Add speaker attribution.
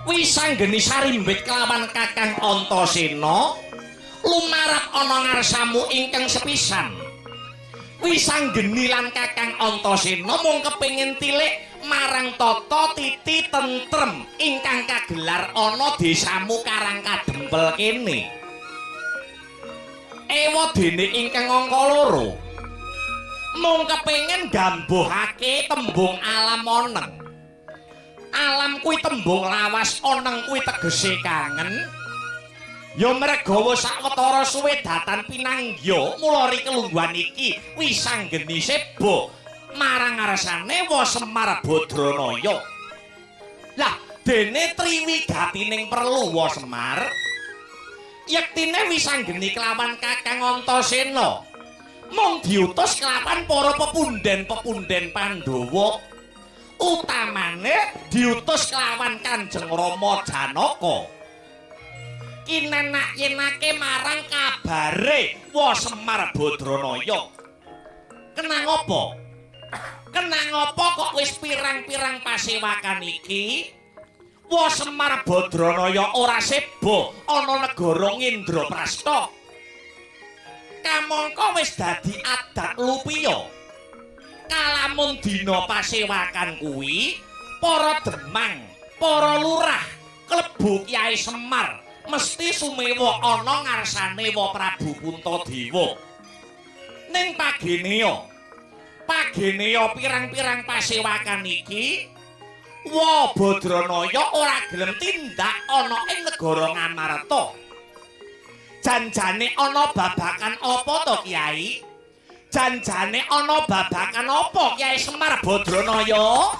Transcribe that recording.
Speaker 1: Wisanggeni sarimbit kelawan Kakang Antasena lumarap ana ngarsamu ingkang sepisan. Wisanggeni lan Kakang Antasena mung kepengin tilik marang tata titi tentrem ingkang kagelar ana desamu Karang Kadempel kene. Ewa dene ingkang angka loro mung kepengin gambuhake tembung alam oneng. Alam kuwi tembung lawas, oneng kuwi tegese kangen. Ya mregawa sawetara suwe datan pinanggya, mula ri kelungguhan iki Wisanggeni seba marang ngarsane Wa Semar Badranaya. Lah dene triwigatining perlu Wa Semar, yektine Wisanggeni kelawan Kakang Antasena mung diutus kelawan para pepunden-pepunden Pandhawa, utamane diutus kelawan Kanjeng Rama Janaka kinenak yenake marang kabare Wa Semar Badranaya. Kenang apa? Kenang apa kok wis pirang-pirang pasewakan iki Wa Semar Badranaya ora seba ana negara Ngendraprasta? Kamangka wis dadi adat lupiya, kalamun dina pasewakan kuwi para demang, para lurah klebu Kyai Semar mesti sumewa ana ngarsane Wa Prabu Puntadewa. Ning pageneya, pageneya pirang-pirang pasewakan iki Wa Badranaya ora gelem tindak ana ing negara Ngamarta. Janjane ana babakan apa to, Kyai? Janjane ana babakan apa, Kyai Semar Badranaya?